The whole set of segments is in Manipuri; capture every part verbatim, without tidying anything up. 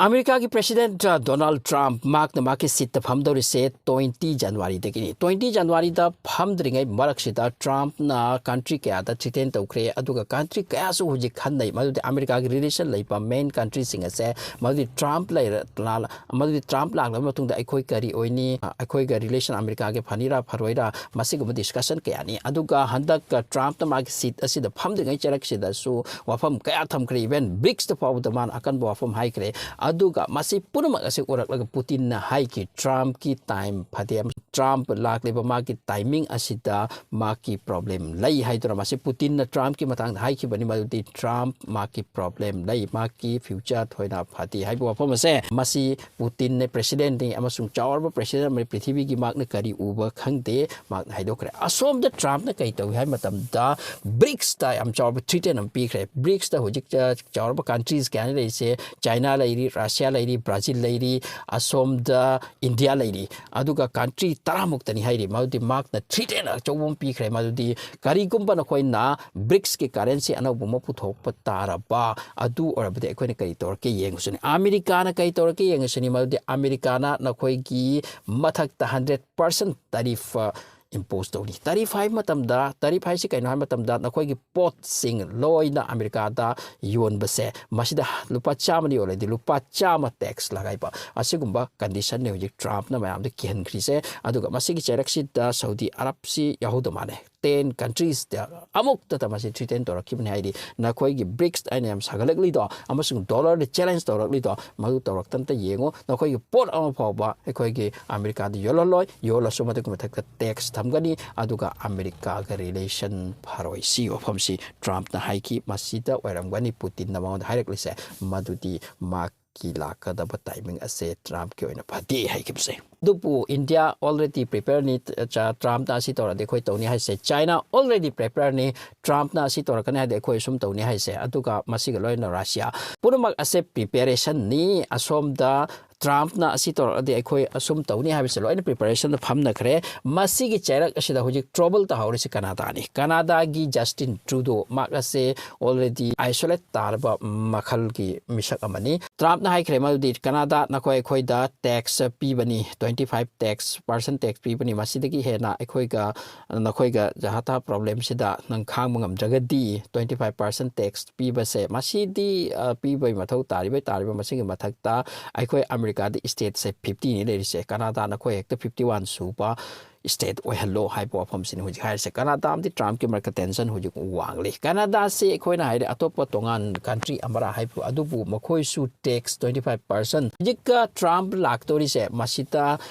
ꯑꯃꯦꯔꯤꯀꯥꯒꯤ ꯄ꯭ꯔꯦꯁꯤꯗꯦꯟꯠ ꯗꯣꯅꯥꯜꯗ ꯇ꯭ꯔꯝꯞ ꯃꯍꯥꯛꯅ ꯃꯍꯥꯛꯀꯤ ꯁꯤꯠꯇ ꯐꯝꯗꯧꯔꯤꯁꯦ ꯇ꯭ꯋꯦꯟꯇꯤ ꯖꯅꯋꯥꯔꯤꯗꯒꯤꯅꯤ꯫ ꯇ꯭ꯋꯦꯟꯇꯤ ꯖꯅꯋꯥꯔꯤꯗ ꯐꯝꯗ꯭ꯔꯤꯉꯩ ꯃꯔꯛꯁꯤꯗ ꯇ꯭ꯔꯝꯞꯅ ꯀꯟꯇ꯭ꯔꯤ ꯀꯌꯥꯗ ꯊ꯭ꯔꯤꯇꯦꯟ ꯇꯧꯈ꯭ꯔꯦ, ꯑꯗꯨꯒ ꯀꯟꯇ꯭ꯔꯤ ꯀꯌꯥꯁꯨ ꯍꯧꯖꯤꯛ ꯈꯟꯅꯩ, ꯃꯗꯨꯗꯤ ꯑꯃꯦꯔꯤꯀꯥꯒꯤ ꯔꯤꯂꯦꯁꯟ ꯂꯩꯕ ꯃꯦꯟ ꯀꯟꯇ꯭ꯔꯤꯁꯤꯡ ꯑꯁꯦ, ꯃꯗꯨꯗꯤ ꯇ꯭ꯔꯝꯞ ꯂꯩꯔ-, ꯂꯥ-, ꯃꯗꯨꯗꯤ ꯇ꯭ꯔꯝꯞ ꯂꯥꯛꯂꯕ ꯃꯇꯨꯡꯗ ꯑꯩꯈꯣꯏ ꯀꯔꯤ ꯑꯣꯏꯅꯤ, ꯑꯩꯈꯣꯏꯒ ꯔꯤꯂꯦꯁꯟ ꯑꯃꯦꯔꯤꯀꯥꯒꯤ ꯐꯅꯤꯔꯥ ꯐꯔꯣꯏꯔꯥ, ꯃꯁꯤꯒꯨꯝꯕ ꯗꯤꯁꯀꯁꯟ ꯀꯌꯥꯅꯤ꯫ ꯑꯗꯨꯒ ꯍꯟꯗꯛ ꯇ꯭ꯔꯝꯞꯅ ꯃꯥꯒꯤ ꯁꯤꯠ ꯑꯁꯤꯗ ꯐꯝꯗ꯭ꯔꯤꯉꯩ ꯆꯔꯛꯁꯤꯗꯁꯨ ꯋꯥꯐꯝ ꯀꯌꯥ ꯊꯝꯈ꯭ꯔꯦ, ꯏꯚꯦꯟ ꯕ꯭ꯔꯤꯛꯁꯇ ꯐꯥꯎꯕꯗ ꯃꯥꯅ ꯑꯀꯟꯕ ꯋꯥꯐꯝ ꯍꯥꯏꯈ꯭ꯔꯦ꯫ ꯑꯗꯨꯒ ꯃꯁꯤ ꯄꯨꯝꯅꯃꯛ ꯑꯁꯤ ꯎꯔꯛꯂꯒ ꯄꯨꯇꯤꯟꯅ ꯍꯥꯏꯈꯤ, "ꯇ꯭ꯔꯝꯞꯀꯤ ꯇꯥꯏꯝ ꯐꯠꯇꯦ, ꯇ꯭ꯔꯝꯞ ꯂꯥꯛꯂꯤꯕ ꯃꯥꯒꯤ ꯇꯥꯏꯃꯤꯡ ꯑꯁꯤꯗ ꯃꯥꯒꯤ ꯄ꯭ꯔꯣꯕ꯭ꯂꯦꯝ ꯂꯩ" ꯍꯥꯏꯗꯨꯅ꯫ ꯃꯁꯤ ꯄꯨꯇꯤꯟꯅ ꯇ꯭ꯔꯝꯞꯀꯤ ꯃꯇꯥꯡꯗ ꯍꯥꯏꯈꯤꯕꯅꯤ, ꯃꯗꯨꯗꯤ ꯇ꯭ꯔꯝꯞ ꯃꯥꯒꯤ ꯄ꯭ꯔꯣꯕ꯭ꯂꯦꯝ ꯂꯩ, ꯃꯥꯒꯤ ꯐ꯭ꯌꯨꯆꯔ ꯊꯣꯏꯅ ꯐꯠꯇꯦ ꯍꯥꯏꯕ ꯋꯥꯐꯝ ꯑꯁꯦ꯫ ꯃꯁꯤ ꯄꯨꯇꯤꯟꯅ ꯄ꯭ꯔꯦꯁꯤꯗꯦꯟꯠꯅꯤ ꯑꯃꯁꯨꯡ ꯆꯥꯎꯔꯕ ꯄ꯭ꯔꯦꯁꯤꯗꯦꯟꯠ ꯑꯃꯅꯤ, ꯄ꯭ꯔꯤꯊꯤꯕꯤꯒꯤ ꯃꯍꯥꯛꯅ ꯀꯔꯤ ꯎꯕ ꯈꯪꯗꯦ, ꯃꯍꯥꯛꯅ ꯍꯥꯏꯗꯣꯛꯈ꯭ꯔꯦ꯫ ꯑꯁꯣꯝꯗ ꯇ꯭ꯔꯝꯞꯅ ꯀꯔꯤ ꯇꯧꯏ ꯍꯥꯏꯕ ꯃꯇꯝꯗ, ꯕ꯭ꯔꯤꯛꯁꯇ ꯌꯥꯝ ꯆꯥꯎꯕ ꯊ꯭ꯔꯤꯇꯦꯟ ꯑꯃ ꯄꯤꯈ꯭ꯔꯦ꯫ ꯕ꯭ꯔꯤꯛꯁꯇ ꯍꯧꯖꯤꯛ ꯆ-, ꯆꯥꯎꯔꯕ ꯀꯟꯇ꯭ꯔꯤꯁ ꯀꯌꯥꯅꯤ ꯂꯩꯔꯤꯁꯦ? ꯆꯥꯏꯅꯥ ꯂꯩꯔꯤ, ꯔꯁꯤꯌꯥ ꯂꯩꯔꯤ, ꯕ꯭ꯔꯥꯖꯤꯜ ꯂꯩꯔꯤ, ꯑꯁꯣꯝꯗ ꯏꯟꯗꯤꯌꯥ ꯂꯩꯔꯤ꯫ ꯑꯗꯨꯒ ꯀꯟꯇ꯭ꯔꯤ ꯇꯔꯥꯃꯨꯛꯇꯅꯤ ꯍꯥꯏꯔꯤ꯫ ꯃꯗꯨꯗꯤ ꯃꯍꯥꯛꯅ ꯊ꯭ꯔꯤꯇꯦꯟ ꯑꯆꯧꯕ ꯑꯃ ꯄꯤꯈ꯭ꯔꯦ꯫ ꯃꯗꯨꯗꯤ ꯀꯔꯤꯒꯨꯝꯕ ꯅꯈꯣꯏꯅ ꯕ꯭ꯔꯤꯛꯁꯀꯤ ꯀꯔꯦꯟꯁꯤ ꯑꯅꯧꯕ ꯑꯃ ꯄꯨꯊꯣꯛꯄ ꯇꯥꯔꯕ, ꯑꯗꯨ ꯑꯣꯏꯔꯕꯗꯤ ꯑꯩꯈꯣꯏꯅ ꯀꯔꯤ ꯇꯧꯔꯛꯀꯦ ꯌꯦꯡꯉꯨꯁꯤꯅꯤ꯫ ꯑꯃꯦꯔꯤꯀꯥꯅ ꯀꯔꯤ ꯇꯧꯔꯛꯀꯦ ꯌꯦꯡꯉꯨꯁꯤꯅꯤ꯫ ꯃꯗꯨꯗꯤ ꯑꯃꯦꯔꯤꯀꯥꯅ ꯅꯈꯣꯏꯒꯤ ꯃꯊꯛꯇ ꯍꯟꯗ꯭ꯔꯦꯠ ꯄꯥꯔꯁꯦꯟ ꯇꯔꯤꯐ ꯏꯝꯄꯣꯁ ꯇꯧꯅꯤ꯫ ꯇꯔꯤꯐ ꯍꯥꯏꯕ ꯃꯇꯝꯗ, ꯇꯔꯤꯐ ꯍꯥꯏꯁꯤ ꯀꯩꯅꯣ ꯍꯥꯏꯕ ꯃꯇꯝꯗ, ꯅꯈꯣꯏꯒꯤ ꯄꯣꯠꯁꯤꯡ ꯂꯣꯏꯅ ꯑꯃꯦꯔꯤꯀꯥꯗ ꯌꯣꯟꯕꯁꯦ, ꯃꯁꯤꯗ ꯂꯨꯄꯥ ꯆꯥꯝꯃꯅ ꯌꯣꯜꯂꯗꯤ ꯂꯨꯄꯥ ꯆꯥꯝꯃ ꯇꯦꯛꯁ ꯂꯥꯛꯍꯟꯕ, ꯑꯁꯤꯒꯨꯝꯕ ꯀꯟꯗꯤꯁꯟꯅꯤ ꯍꯧꯖꯤꯛ ꯇ꯭ꯔꯝꯞꯅ ꯃꯌꯥꯝꯗ ꯀꯤꯍꯟꯈ꯭ꯔꯤꯁꯦ꯫ ꯑꯗꯨꯒ ꯃꯁꯤꯒꯤ ꯆꯩꯔꯛꯁꯤꯗ ꯁꯥꯎꯗꯤ ꯑꯔꯕꯁꯤ ꯌꯥꯎꯍꯧꯗ ꯃꯥꯜꯂꯦ꯫ ꯇꯦꯟ ꯀꯟꯇ꯭ꯔꯤꯁꯇ ꯑꯃꯨꯛꯇꯗ ꯃꯁꯤ ꯊ꯭ꯔꯤꯇꯦꯟ ꯇꯧꯔꯛꯈꯤꯕꯅꯤ ꯍꯥꯏꯗꯤ, ꯅꯈꯣꯏꯒꯤ ꯕ꯭ꯔꯤꯛꯁ ꯑꯩꯅ ꯌꯥꯝ ꯁꯥꯒꯠꯂꯛꯂꯤꯗꯣ ꯑꯃꯁꯨꯡ ꯗꯣꯂꯔꯗ ꯆꯦꯂꯦꯟꯖ ꯇꯧꯔꯛꯂꯤꯗꯣ, ꯃꯗꯨ ꯇꯧꯔꯛꯇꯅꯇ ꯌꯦꯡꯉꯨ꯫ ꯅꯈꯣꯏꯒꯤ ꯄꯣꯠ ꯑꯃ ꯐꯥꯎꯕ ꯑꯩꯈꯣꯏꯒꯤ ꯑꯃꯦꯔꯤꯀꯥꯗ ꯌꯣꯜꯍꯜꯂꯣꯏ, ꯌꯣꯜꯂꯁꯨ ꯃꯗꯨꯒꯤ ꯃꯊꯛꯇ ꯇꯦꯛꯁ ꯊꯝꯒꯅꯤ, ꯑꯗꯨꯒ ꯑꯃꯦꯔꯤꯀꯥꯒ ꯔꯤꯂꯦꯁꯟ ꯐꯔꯣꯏ꯫ ꯁꯤ ꯋꯥꯐꯝꯁꯤ ꯇ꯭ꯔꯝꯞꯅ ꯍꯥꯏꯈꯤ꯫ ꯃꯁꯤꯗ ꯑꯣꯏꯔꯝꯒꯅꯤ ꯄꯨꯇꯤꯟꯅ ꯃꯉꯣꯟꯗ ꯍꯥꯏꯔꯛꯂꯤꯁꯦ, ꯃꯗꯨꯗꯤ ꯃꯍꯥꯛꯀꯤ ꯂꯥꯛꯀꯗꯕ ꯇꯥꯏꯃꯤꯡ ꯑꯁꯦ ꯇ꯭ꯔꯝꯞꯀꯤ ꯑꯣꯏꯅ ꯐꯠꯇꯦ ꯍꯥꯏꯈꯤꯕꯁꯦ꯫ ꯑꯗꯨꯕꯨ ꯏꯟꯗꯤꯌꯥ ꯑꯣꯜꯔꯦꯗꯤ ꯄ꯭ꯔꯤꯄꯦꯌꯔꯅꯤ, ꯆ-, ꯇ꯭ꯔꯝꯞꯅ ꯑꯁꯤ ꯇꯧꯔꯗꯤ ꯑꯩꯈꯣꯏ ꯇꯧꯅꯤ ꯍꯥꯏꯁꯦ꯫ ꯆꯥꯏꯅꯥ ꯑꯣꯜꯔꯦꯗꯤ ꯄ꯭ꯔꯤꯄꯦꯌꯔꯅꯤ, ꯇ꯭ꯔꯝꯞꯅ ꯑꯁꯤ ꯇꯧꯔꯛꯀꯅꯤ ꯍꯥꯏꯗꯤ ꯑꯩꯈꯣꯏ ꯁꯨꯝ ꯇꯧꯅꯤ ꯍꯥꯏꯁꯦ꯫ ꯑꯗꯨꯒ ꯃꯁꯤꯒ ꯂꯣꯏꯅꯅ ꯔꯁꯤꯌꯥ, ꯄꯨꯝꯅꯃꯛ ꯑꯁꯦ ꯄ꯭ꯔꯤꯄꯦꯔꯦꯁꯟꯅꯤ꯫ ꯑꯁꯣꯝꯗ ꯇ꯭ꯔꯝꯞꯅ ꯑꯁꯤ ꯇꯧꯔꯛꯑꯗꯤ ꯑꯩꯈꯣꯏ ꯑꯁꯨꯝ ꯇꯧꯅꯤ ꯍꯥꯏꯕꯁꯦ ꯂꯣꯏꯅ ꯄ꯭ꯔꯤꯄꯦꯔꯦꯁꯟꯗ ꯐꯝꯅꯈ꯭ꯔꯦ꯫ ꯃꯁꯤꯒꯤ ꯆꯩꯔꯛ ꯑꯁꯤꯗ ꯍꯧꯖꯤꯛ ꯇ꯭ꯔꯣꯕꯜ ꯇꯥꯍꯧꯔꯤꯁꯤ ꯀꯅꯥꯗꯥꯅꯤ꯫ ꯀꯅꯥꯗꯥꯒꯤ ꯖꯁꯇꯤꯟ ꯇ꯭ꯔꯨꯗꯣ, ꯃꯍꯥꯛ ꯑꯁꯦ ꯑꯣꯜꯔꯦꯗꯤ ꯑꯥꯏꯁꯣꯂꯦꯠ ꯇꯥꯔꯕ ꯃꯈꯜꯒꯤ ꯃꯤꯁꯛ ꯑꯃꯅꯤ꯫ ꯇ꯭ꯔꯝꯞꯅ ꯍꯥꯏꯈ꯭ꯔꯦ ꯃꯗꯨꯗꯤ ꯀꯅꯥꯗꯥ ꯅꯈꯣꯏ ꯑꯩꯈꯣꯏꯗ ꯇꯦꯛꯁ ꯄꯤꯕꯅꯤ, twenty five tax, percent tax ꯄꯤꯕꯅꯤ, ꯃꯁꯤꯗꯒꯤ ꯍꯦꯟꯅ ꯑꯩꯈꯣꯏꯒ ꯅꯈꯣꯏꯒ ꯖꯍꯥꯇꯥ ꯄ꯭ꯔꯣꯕ꯭ꯂꯦꯝꯁꯤꯗ ꯅꯪ ꯈꯥꯡꯕ ꯉꯝꯗ꯭ꯔꯒꯗꯤ ꯇ꯭ꯋꯦꯟꯇꯤ ꯐꯥꯏꯚ ꯄꯥꯔꯁꯦꯟ ꯇꯦꯛꯁ ꯄꯤꯕꯁꯦ, ꯃꯁꯤꯗꯤ ꯑ, ꯄꯤꯕꯒꯤ ꯃꯊꯧ ꯇꯥꯔꯤꯕ ꯇꯥꯔꯤꯕ ꯃꯁꯤꯒꯤ ꯃꯊꯛꯇ ꯑꯩꯈꯣꯏ ꯑꯃꯦꯔꯤꯀꯥꯗ ꯏꯁꯇꯦꯠꯁꯦ ꯐꯤꯐꯇꯤꯅꯤ ꯂꯩꯔꯤꯁꯦ, ꯀꯅꯥꯗꯥ ꯅꯈꯣꯏ ꯍꯦꯛꯇ ꯐꯤꯐꯇꯤ ꯋꯥꯟ ꯁꯨꯕ ꯏꯁꯇꯦꯠ ꯑꯣꯏꯍꯜꯂꯣ ꯍꯥꯏꯕ ꯋꯥꯐꯝꯁꯤꯅꯤ ꯍꯧꯖꯤꯛ ꯍꯥꯏꯔꯤꯁꯦ꯫ ꯀꯅꯥꯗꯥ ꯑꯃꯗꯤ ꯇ꯭ꯔꯝꯞꯀꯤ ꯃꯔꯛꯇ ꯇꯦꯟꯁꯟ ꯍꯧꯖꯤꯛ ꯋꯥꯡꯂꯤ꯫ ꯀꯅꯥꯗꯥꯁꯤ ꯑꯩꯈꯣꯏꯅ ꯍꯥꯏꯔꯦ ꯑꯇꯣꯞꯄ ꯇꯣꯉꯥꯟ ꯀꯟꯇ꯭ꯔꯤ ꯑꯃꯔꯥ ꯍꯥꯏꯕ ꯑꯗꯨꯕꯨ ꯃꯈꯣꯏꯁꯨ ꯇꯦꯛꯁ ꯇ꯭ꯋꯦꯟꯇꯤ ꯐꯥꯏꯚ ꯄꯥꯔꯁꯦꯟ꯫ ꯍꯧꯖꯤꯛꯀ ꯇ꯭ꯔꯝꯞ ꯂꯥꯛꯇꯣꯔꯤꯁꯦ ꯃꯁꯤꯗ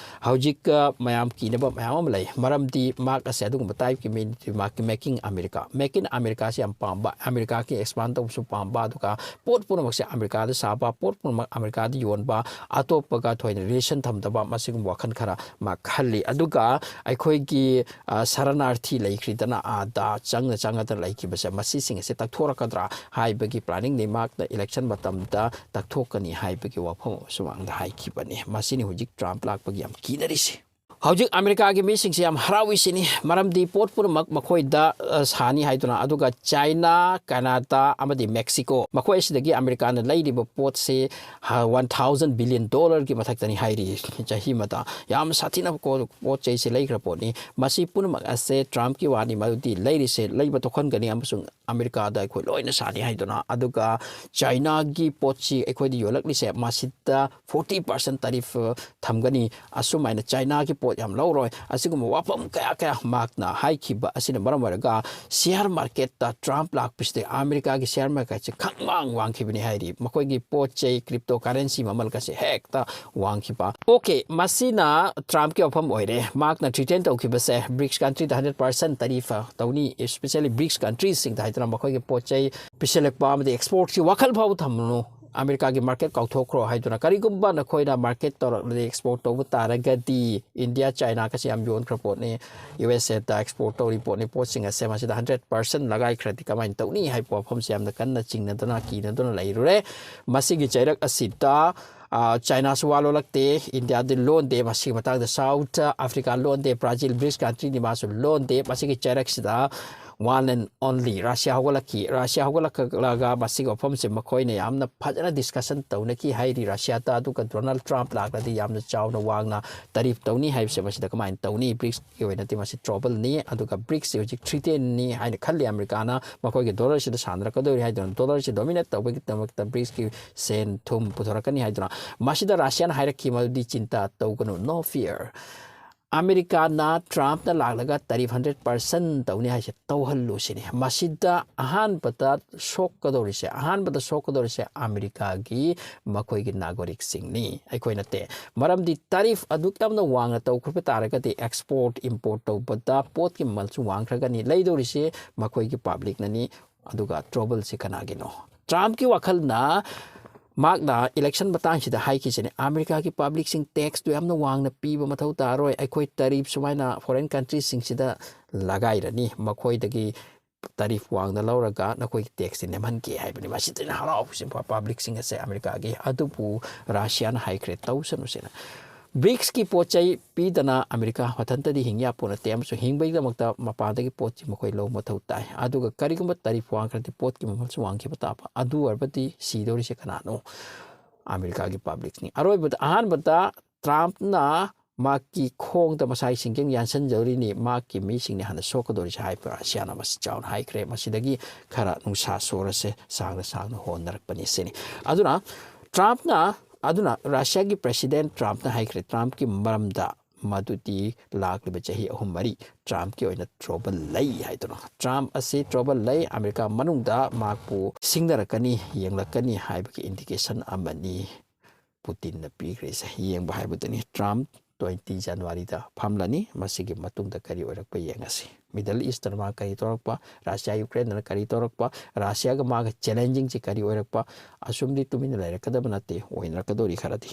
ꯍꯧꯖꯤꯛꯀ ꯃꯌꯥꯝ ꯀꯤꯅꯕ ꯃꯌꯥꯝ ꯑꯃ ꯂꯩ꯫ ꯃꯔꯝꯗꯤ ꯃꯍꯥꯛ ꯑꯁꯦ ꯑꯗꯨꯒꯨꯝꯕ ꯇꯥꯏꯞꯀꯤ ꯃꯤꯅꯤ꯫ ꯃꯍꯥꯛꯀꯤ make in America, make in ꯑꯃꯦꯔꯤꯀꯥꯁꯤ ꯌꯥꯝ ꯄꯥꯝꯕ, ꯑꯃꯦꯔꯤꯀꯥꯒꯤ ꯑꯦꯛꯁꯄꯥꯟ ꯇꯧꯕꯁꯨ ꯄꯥꯝꯕ, ꯑꯗꯨꯒ ꯄꯣꯠ ꯄꯨꯝꯅꯃꯛꯁꯦ ꯑꯃꯦꯔꯤꯀꯥꯗ ꯁꯥꯕ, ꯄꯣꯠ ꯄꯨꯝꯅꯃꯛ ꯑꯃꯦꯔꯤꯀꯥꯗ ꯌꯣꯟꯕ, ꯑꯇꯣꯞꯄꯒ ꯊꯣꯏꯅ ꯔꯤꯂꯦꯁꯟ ꯊꯝꯗꯕ, ꯃꯁꯤꯒꯨꯝꯕ ꯋꯥꯈꯜ ꯈꯔ ꯃꯥ ꯈꯜꯂꯤ꯫ ꯑꯗꯨꯒ ꯑꯩꯈꯣꯏꯒꯤ, ꯑ, ꯁꯔꯅꯥꯔꯊꯤ ꯂꯩꯈ꯭ꯔꯤꯗꯅ ꯑꯥꯗ ꯆꯪꯅ ꯆꯪꯉꯗꯅ ꯂꯩꯈꯤꯕꯁꯦ, ꯃꯁꯤꯁꯤꯡ ꯑꯁꯦ ꯇꯛꯊꯣꯔꯛꯀꯗ꯭ꯔꯥ ꯍꯥꯏꯕꯒꯤ ꯄ꯭ꯂꯥꯅꯤꯡꯅꯤ꯫ ꯃꯍꯥꯛꯅ ꯏꯂꯦꯛꯁꯟ ꯃꯇꯝꯗ ꯇꯛꯊꯣꯛꯀꯅꯤ ꯍꯥꯏꯕꯒꯤ ꯋꯥꯐꯝ ꯑꯃꯁꯨ ꯃꯥꯡꯗ ꯍꯥꯏꯈꯤꯕꯅꯤ꯫ ꯃꯁꯤꯅꯤ ꯍꯧꯖꯤꯛ ꯇ꯭ꯔꯝꯞ ꯂꯥꯛꯄꯒꯤ ꯌꯥꯝ ꯀꯤꯅꯔꯤꯁꯦ꯫ ꯍꯧꯖꯤꯛ ꯑꯃꯦꯔꯤꯀꯥꯒꯤ ꯃꯤꯁꯤꯡꯁꯦ ꯌꯥꯝ ꯍꯔꯥꯎꯏꯁꯤꯅꯤ, ꯃꯔꯝꯗꯤ ꯄꯣꯠ ꯄꯨꯝꯅꯃꯛ ꯃꯈꯣꯏꯗ, ꯑ, ꯁꯥꯅꯤ ꯍꯥꯏꯗꯨꯅ꯫ ꯑꯗꯨꯒ ꯆꯥꯏꯅꯥ, ꯀꯅꯥꯗꯥ ꯑꯃꯗꯤ ꯃꯦꯛꯁꯤꯀꯣ, ꯃꯈꯣꯏ ꯑꯁꯤꯗꯒꯤ ꯑꯃꯦꯔꯤꯀꯥꯅ ꯂꯩꯔꯤꯕ ꯄꯣꯠꯁꯤ, ꯍ, ꯋꯥꯟ ꯊꯥꯎꯖꯟ ꯕꯤꯂꯤꯌꯟ ꯗꯣꯂꯔꯒꯤ ꯃꯊꯛꯇꯅꯤ ꯍꯥꯏꯔꯤ꯫ ꯆꯍꯤ ꯑꯃꯗ ꯌꯥꯝ ꯁꯥꯊꯤꯅ ꯀꯣ-, ꯄꯣꯠ ꯆꯩꯁꯦ ꯂꯩꯈ꯭ꯔ ꯄꯣꯠꯅꯤ꯫ ꯃꯁꯤ ꯄꯨꯝꯅꯃꯛ ꯑꯁꯦ ꯇ꯭ꯔꯝꯞꯀꯤ ꯋꯥꯅꯤ, ꯃꯗꯨꯗꯤ ꯂꯩꯔꯤꯁꯦ ꯂꯩꯕ ꯇꯣꯛꯍꯟꯒꯅꯤ ꯑꯃꯁꯨꯡ ꯑꯃꯦꯔꯤꯀꯥꯗ ꯑꯩꯈꯣꯏ ꯂꯣꯏꯅ ꯁꯥꯅꯤ ꯍꯥꯏꯗꯨꯅ꯫ ꯑꯗꯨꯒ ꯆꯥꯏꯅꯥꯒꯤ ꯄꯣꯠꯁꯤ ꯑꯩꯈꯣꯏꯗ ꯌꯣꯜꯂꯛꯂꯤꯁꯦ ꯃꯁꯤꯗ ꯐꯣꯔꯇꯤ ꯄꯥꯔꯁꯦꯟ ꯇꯥꯔꯤꯐ ꯊꯝꯒꯅꯤ꯫ ꯑꯁꯨꯃꯥꯏꯅ ꯆꯥꯏꯅꯥꯒꯤ ꯄꯣꯠ ꯌꯥꯝ ꯂꯧꯔꯣꯏ꯫ ꯑꯁꯤꯒꯨꯝꯕ ꯋꯥꯐꯝ ꯀꯌꯥ ꯀꯌꯥ ꯃꯍꯥꯛꯅ ꯍꯥꯏꯈꯤꯕ ꯑꯁꯤꯅ ꯃꯔꯝ ꯑꯣꯏꯔꯒ ꯁꯤꯌꯥꯔ ꯃꯥꯔꯀꯦꯠꯇ ꯇ꯭ꯔꯝꯞ ꯂꯥꯛꯄꯁꯤꯗ ꯑꯃꯦꯔꯤꯀꯥꯒꯤ ꯁꯤꯌꯥꯔ ꯃꯥꯔꯀꯦꯠꯁꯦ ꯈꯪꯃꯥꯡ ꯋꯥꯡꯈꯤꯕꯅꯤ ꯍꯥꯏꯔꯤ꯫ ꯃꯈꯣꯏꯒꯤ ꯄꯣꯠ ꯆꯩ, ꯀ꯭ꯔꯤꯞꯇꯣ ꯀꯔꯦꯟꯁꯤ ꯃꯃꯜꯒꯁꯦ ꯍꯦꯛꯇ ꯋꯥꯡꯈꯤꯕ꯫ ꯑꯣꯀꯦ, ꯃꯁꯤꯅ ꯇ꯭ꯔꯝꯞꯀꯤ ꯋꯥꯐꯝ ꯑꯣꯏꯔꯦ꯫ ꯃꯍꯥꯛꯅ ꯊ꯭ꯔꯤꯇꯦꯟ ꯇꯧꯈꯤꯕꯁꯦ ꯕ꯭ꯔꯤꯛꯁ ꯀꯟꯇ꯭ꯔꯤꯗ ꯍꯟꯗ꯭ꯔꯦꯠ ꯄꯥꯔꯁꯦꯟ ꯇꯥꯔꯤꯐ ꯇꯧꯅꯤ, especially ꯕ꯭ꯔꯤꯛꯁ ꯀꯟꯇ꯭ꯔꯤꯁꯤꯡꯗ ꯍꯥꯏꯗꯅ ꯃꯈꯣꯏꯒꯤ ꯄꯣꯠ ꯆꯩ ꯄꯤꯁꯤꯜꯂꯛꯄ ꯑꯃꯗꯤ ꯑꯦꯛꯁꯄꯣꯔꯠꯀꯤ ꯋꯥꯈꯜ ꯐꯥꯎꯕ ꯊꯝꯂꯨꯅꯨ, ꯑꯃꯦꯔꯤꯀꯥꯒꯤ ꯃꯥꯔꯀꯦꯠ ꯀꯥꯎꯊꯣꯛꯈ꯭ꯔꯣ ꯍꯥꯏꯗꯨꯅ꯫ ꯀꯔꯤꯒꯨꯝꯕ ꯅꯈꯣꯏꯅ ꯃꯥꯔꯀꯦꯠ ꯇꯧꯔꯛꯂꯗꯤ, ꯑꯦꯛꯁꯄꯣꯔꯠ ꯇꯧꯕ ꯇꯥꯔꯒꯗꯤ, ꯏꯟꯗꯤꯌꯥ, ꯆꯥꯏꯅꯥꯒꯁꯤ ꯌꯥꯝ ꯌꯣꯟꯈ꯭ꯔ ꯄꯣꯠꯅꯤ꯫ ꯌꯨ ꯑꯦꯁ ꯑꯦꯗ ꯑꯦꯛꯁꯄꯣꯔꯠ ꯇꯧꯔꯤ ꯄꯣꯠꯅꯤ꯫ ꯄꯣꯠꯁꯤꯡ ꯑꯁꯦ ꯃꯁꯤꯗ ꯍꯟꯗ꯭ꯔꯦꯠ ꯄꯥꯔꯁꯦꯟ ꯂꯒꯥꯏꯈ꯭ꯔꯗꯤ ꯀꯃꯥꯏꯅ ꯇꯧꯅꯤ ꯍꯥꯏꯕ ꯋꯥꯐꯝꯁꯤ ꯌꯥꯝꯅ ꯀꯟꯅ ꯆꯤꯡꯅꯗꯨꯅ, ꯀꯤꯅꯗꯨꯅ ꯂꯩꯔꯨꯔꯦ꯫ ꯃꯁꯤꯒꯤ ꯆꯩꯔꯛ ꯑꯁꯤꯗ ꯑ, ꯆꯥꯏꯅꯥꯁꯨ ꯋꯥ ꯂꯣꯜꯂꯛꯇꯦ, ꯏꯟꯗꯤꯌꯥꯗꯤ ꯂꯣꯟꯗꯦ, ꯃꯁꯤꯒꯤ ꯃꯇꯥꯡꯗ ꯁꯥꯎꯠ ꯑꯐ꯭ꯔꯤꯀꯥ ꯂꯣꯟꯗꯦ, ꯕ꯭ꯔꯥꯖꯤꯜ, ꯕ꯭ꯔꯤꯛꯁ ꯀꯟꯇ꯭ꯔꯤꯅꯤ, ꯃꯥꯁꯨ ꯂꯣꯟꯗꯦ꯫ ꯃꯁꯤꯒꯤ ꯆꯩꯔꯛꯁꯤꯗ one and only ꯔꯁꯤꯌꯥ ꯍꯧꯒꯠꯂꯛꯈꯤ꯫ ꯔꯁꯤꯌꯥ ꯍꯧꯒꯠꯂꯛꯂꯒ ꯃꯁꯤꯒꯤ ꯋꯥꯐꯝꯁꯦ ꯃꯈꯣꯏꯅ ꯌꯥꯝꯅ ꯐꯖꯅ ꯗꯤꯁꯀꯁꯟ ꯇꯧꯅꯈꯤ ꯍꯥꯏꯔꯤ꯫ ꯔꯁꯤꯌꯥꯗ ꯑꯗꯨꯒ ꯗꯣꯅꯥꯜꯗ ꯇ꯭ꯔꯝꯞ ꯂꯥꯛꯂꯗꯤ ꯌꯥꯝꯅ ꯆꯥꯎꯅ ꯋꯥꯡꯅ ꯇꯔꯤꯐ ꯇꯧꯅꯤ ꯍꯥꯏꯕꯁꯦ ꯃꯁꯤꯗ ꯀꯃꯥꯏꯅ ꯇꯧꯅꯤ? ꯕ꯭ꯔꯤꯛꯁꯀꯤ ꯑꯣꯏꯅꯗꯤ ꯃꯁꯤ ꯇ꯭ꯔꯣꯕꯜꯅꯤ, ꯑꯗꯨꯒ ꯕ꯭ꯔꯤꯛꯁꯁꯤ ꯍꯧꯖꯤꯛ ꯊ꯭ꯔꯤꯇꯦꯟꯅꯤ ꯍꯥꯏꯅ ꯈꯜꯂꯤ ꯑꯃꯦꯔꯤꯀꯥꯅ꯫ ꯃꯈꯣꯏꯒꯤ ꯗꯣꯂꯔꯁꯤꯗ ꯁꯥꯟꯅꯔꯛꯀꯗꯣꯔꯤ ꯍꯥꯏꯗꯨꯅ ꯗꯣꯂꯔꯁꯤ ꯗꯣꯃꯤꯅꯦꯠ ꯇꯧꯕꯒꯤꯗꯃꯛꯇ ꯕ꯭ꯔꯤꯛꯁꯀꯤ ꯁꯦꯟ ꯊꯨꯝ ꯄꯨꯊꯣꯔꯛꯀꯅꯤ ꯍꯥꯏꯗꯨꯅ꯫ ꯃꯁꯤꯗ ꯔꯁꯤꯌꯥꯅ ꯍꯥꯏꯔꯛꯈꯤ ꯃꯗꯨꯗꯤ ꯆꯤꯟꯇꯥ ꯇꯧꯒꯅꯨ, no fear꯫ ꯑꯃꯦꯔꯤꯀꯥꯅ ꯇ꯭ꯔꯝꯞꯅ ꯂꯥꯛꯂꯒ ꯇꯔꯤꯐ ꯍꯟꯗ꯭ꯔꯦꯠ ꯄꯥꯔꯁꯦꯟ ꯇꯧꯅꯤ ꯍꯥꯏꯁꯦ ꯇꯧꯍꯜꯂꯨ ꯁꯤꯅꯤ꯫ ꯃꯁꯤꯗ ꯑꯍꯥꯟꯕꯗ ꯁꯣꯛꯀꯗꯧꯔꯤꯁꯦ, ꯑꯍꯥꯟꯕꯗ ꯁꯣꯛꯀꯗꯧꯔꯤꯁꯦ ꯑꯃꯦꯔꯤꯀꯥꯒꯤ ꯃꯈꯣꯏꯒꯤ ꯅꯥꯒꯔꯤꯛꯁꯤꯡꯅꯤ, ꯑꯩꯈꯣꯏ ꯅꯠꯇꯦ꯫ ꯃꯔꯝꯗꯤ ꯇꯔꯤꯐ ꯑꯗꯨꯛ ꯌꯥꯝꯅ ꯋꯥꯡꯅ ꯇꯧꯈ꯭ꯔꯕ ꯇꯥꯔꯒꯗꯤ ꯑꯦꯛꯁꯄꯣꯔꯠ ꯏꯝꯄꯣꯔꯠ ꯇꯧꯕꯗ ꯄꯣꯠꯀꯤ ꯃꯃꯜꯁꯨ ꯋꯥꯡꯈ꯭ꯔꯒꯅꯤ꯫ ꯂꯩꯗꯧꯔꯤꯁꯦ ꯃꯈꯣꯏꯒꯤ ꯄꯥꯕ꯭ꯂꯤꯛꯅꯅꯤ꯫ ꯑꯗꯨꯒ ꯇ꯭ꯔꯣꯕꯜꯁꯤ ꯀꯅꯥꯒꯤꯅꯣ? ꯇ꯭ꯔꯝꯞꯀꯤ ꯋꯥꯈꯜꯅ ꯃꯍꯥꯛꯅ ꯏꯂꯦꯛꯁꯟ ꯃꯇꯥꯡꯁꯤꯗ ꯍꯥꯏꯈꯤꯁꯤꯅꯦ, ꯑꯃꯦꯔꯤꯀꯥꯒꯤ ꯄꯥꯕ꯭ꯂꯤꯛꯁꯤꯡ ꯇꯦꯛꯁꯇꯨ ꯌꯥꯝꯅ ꯋꯥꯡꯅ ꯄꯤꯕ ꯃꯊꯧ ꯇꯥꯔꯣꯏ, ꯑꯩꯈꯣꯏ ꯇꯔꯤꯐ ꯁꯨꯃꯥꯏꯅ ꯐꯣꯔꯦꯟ ꯀꯟꯇ꯭ꯔꯤꯁꯤꯡꯁꯤꯗ ꯂꯒꯥꯏꯔꯅꯤ, ꯃꯈꯣꯏꯗꯒꯤ ꯇꯔꯤꯐ ꯋꯥꯡꯅ ꯂꯧꯔꯒ ꯅꯈꯣꯏꯒꯤ ꯇꯦꯛꯁꯁꯤ ꯅꯦꯝꯍꯟꯒꯦ ꯍꯥꯏꯕꯅꯤ꯫ ꯃꯁꯤꯗ ꯍꯔꯥꯎꯕꯁꯤ ꯄꯥꯕ꯭ꯂꯤꯛꯁꯤꯡ ꯑꯁꯦ ꯑꯃꯦꯔꯤꯀꯥꯒꯤ꯫ ꯑꯗꯨꯕꯨ ꯔꯁꯤꯌꯥꯅ ꯍꯥꯏꯈ꯭ꯔꯦ ꯇꯧꯁꯅꯨꯁꯦꯅ꯫ ꯕ꯭ꯔꯤꯛꯁꯀꯤ ꯄꯣꯠ ꯆꯩ ꯄꯤꯗꯅ ꯑꯃꯦꯔꯤꯀꯥ ꯃꯊꯟꯇꯗꯤ ꯍꯤꯡ ꯌꯥꯄꯣ ꯅꯠꯇꯦ, ꯑꯃꯁꯨꯡ ꯍꯤꯡꯕꯒꯤꯗꯃꯛꯇ ꯃꯄꯥꯟꯗꯒꯤ ꯄꯣꯠꯁꯤ ꯃꯈꯣꯏ ꯂꯧꯕ ꯃꯊꯧ ꯇꯥꯏ꯫ ꯑꯗꯨꯒ ꯀꯔꯤꯒꯨꯝꯕ ꯇꯔꯤꯐ ꯋꯥꯡꯈ꯭ꯔꯗꯤ ꯄꯣꯠꯀꯤ ꯃꯃꯜꯁꯨ ꯋꯥꯡꯈꯤꯕ ꯇꯥꯕ꯫ ꯑꯗꯨ ꯑꯣꯏꯔꯕꯗꯤ ꯁꯤꯗꯧꯔꯤꯁꯦ ꯀꯅꯥꯅꯣ? ꯑꯃꯦꯔꯤꯀꯥꯒꯤ ꯄꯥꯕ꯭ꯂꯤꯛꯅꯤ꯫ ꯑꯔꯣꯏꯕꯗ, ꯑꯍꯥꯟꯕꯗ ꯇ꯭ꯔꯝꯞꯅ ꯃꯍꯥꯛꯀꯤ ꯈꯣꯡꯗ ꯃꯁꯥꯒꯤ ꯁꯤꯡꯖꯦꯡ ꯌꯥꯟꯁꯤꯟꯖꯔꯤꯅꯤ, ꯃꯍꯥꯛꯀꯤ ꯃꯤꯁꯤꯡꯅ ꯍꯥꯟꯅ ꯁꯣꯛꯀꯗꯧꯔꯤꯁꯦ ꯍꯥꯏꯕ ꯔꯁꯤꯌꯥꯅ ꯃꯁꯤ ꯆꯥꯎꯅ ꯍꯥꯏꯈ꯭ꯔꯦ꯫ ꯃꯁꯤꯗꯒꯤ ꯈꯔ ꯅꯨꯡꯁꯥ ꯁꯣꯔꯁꯦ ꯁꯥꯡꯅ ꯁꯥꯡꯅ ꯍꯣꯟꯅꯔꯛꯄꯅꯤ ꯁꯤꯅꯤ꯫ ꯑꯗꯨꯅ ꯇ꯭ꯔꯝꯞꯅ, ꯑꯗꯨꯅ ꯔꯁꯤꯌꯥꯒꯤ ꯄ꯭ꯔꯦꯁꯤꯗꯦꯟꯠ ꯇ꯭ꯔꯝꯞꯅ ꯍꯥꯏꯈ꯭ꯔꯦ, ꯇ꯭ꯔꯝꯞꯀꯤ ꯃꯔꯝꯗ, ꯃꯗꯨꯗꯤ ꯂꯥꯛꯂꯤꯕ ꯆꯍꯤ ꯑꯍꯨꯝ ꯃꯔꯤ ꯇ꯭ꯔꯝꯞꯀꯤ ꯑꯣꯏꯅ ꯇ꯭ꯔꯣꯕꯜ ꯂꯩ ꯍꯥꯏꯗꯨꯅ꯫ ꯇ꯭ꯔꯝꯞ ꯑꯁꯤ ꯇ꯭ꯔꯣꯕꯜ ꯂꯩ, ꯑꯃꯦꯔꯤꯀꯥ ꯃꯅꯨꯡꯗ ꯃꯍꯥꯛꯄꯨ ꯁꯤꯡꯅꯔꯛꯀꯅꯤ, ꯌꯦꯡꯂꯛꯀꯅꯤ ꯍꯥꯏꯕꯒꯤ ꯏꯟꯗꯤꯀꯦꯁꯟ ꯑꯃꯅꯤ꯫ ꯄꯨꯇꯤꯟꯅ ꯄꯤꯈ꯭ꯔꯤꯁꯦ ꯌꯦꯡꯕ ꯍꯥꯏꯕꯗꯨꯅꯤ꯫ ꯇ꯭ꯔꯝꯞ twenty ꯖꯅꯋꯥꯔꯤꯗ ꯐꯝꯂꯅꯤ꯫ ꯃꯁꯤꯒꯤ ꯃꯇꯨꯡꯗ ꯀꯔꯤ ꯑꯣꯏꯔꯛꯄ ꯌꯦꯡꯉꯁꯤ꯫ ꯃꯤꯗꯜ ꯏꯁꯇꯅ ꯃꯥ ꯀꯔꯤ ꯇꯧꯔꯛꯄ, ꯔꯁꯤꯌꯥ ꯌꯨꯀ꯭ꯔꯦꯟꯗꯅ ꯀꯔꯤ ꯇꯧꯔꯛꯄ, ꯔꯁꯤꯌꯥꯒ ꯃꯥꯒ ꯆꯦꯂꯦꯟꯖꯤꯡꯁꯤ ꯀꯔꯤ ꯑꯣꯏꯔꯛꯄ, ꯑꯁꯨꯝꯗꯤ ꯇꯨꯃꯤꯟꯅ ꯂꯩꯔꯛꯀꯗꯕ ꯅꯠꯇꯦ, ꯑꯣꯏꯅꯔꯛꯀꯗꯧꯔꯤ ꯈꯔꯗꯤ꯫